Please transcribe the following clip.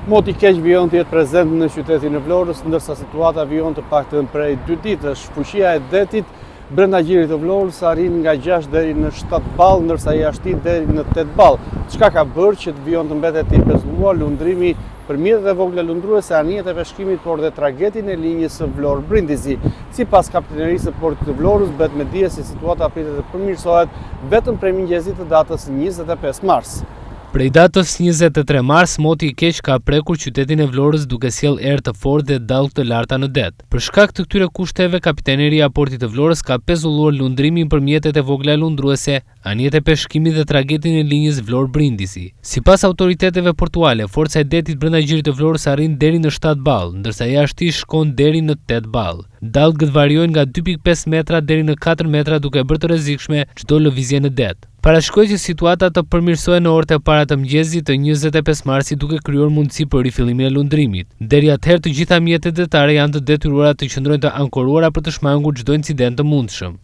Moti i keq vijon të jetë prezent në qytetin e Vlorës, ndërsa situata vijon të paktën prej dy ditësh. Fuqia e detit brenda gjirit të Vlorës arrin nga 6 deri në 7 ballë, ndërsa jashtë tij deri në 8 ballë, çka ka bërë që të vijon të mbetet i pezulluar lundrimi për mjetet e vogla lundruese, anijet e peshkimit, por dhe tragetin e linjës së Vlorë-Brindisi. Sipas kapitenerisë së portit të Vlorës, bëhet me dije se situata pritet të përmirësohet vetëm prej mëngjesit të datës 25 mars. Prej datës 23 mars, moti i keq ka prekur qytetin e Vlorës duke sjellë erë të fortë dhe dallgë të larta në det. Për shkak të këtyre kushteve, kapiteneria e portit të Vlorës ka pezulluar lundrimin për mjetet e vogla lundruese, anijet e peshkimit dhe tragetin e linjës Vlorë-Brindisi. Sipas autoriteteve portuale, forca e detit brenda gjirit të Vlorës arrin deri në 7 ballë, ndërsa jashtë tij shkon deri në 8 ballë. Dallgët variojnë nga 2.5 metra deri në 4 metra duke bërë të rrezikshme çdo lëvizje në det. Parashikohet që situata të përmirësohet në orët e para të mëngjesit të 25 marsit duke krijuar mundësi për rifillimin e lundrimit. Deri atëherë të gjitha mjetet detare janë të detyruara të qëndrojnë të ankoruara për të shmangur çdo incident të mundshëm.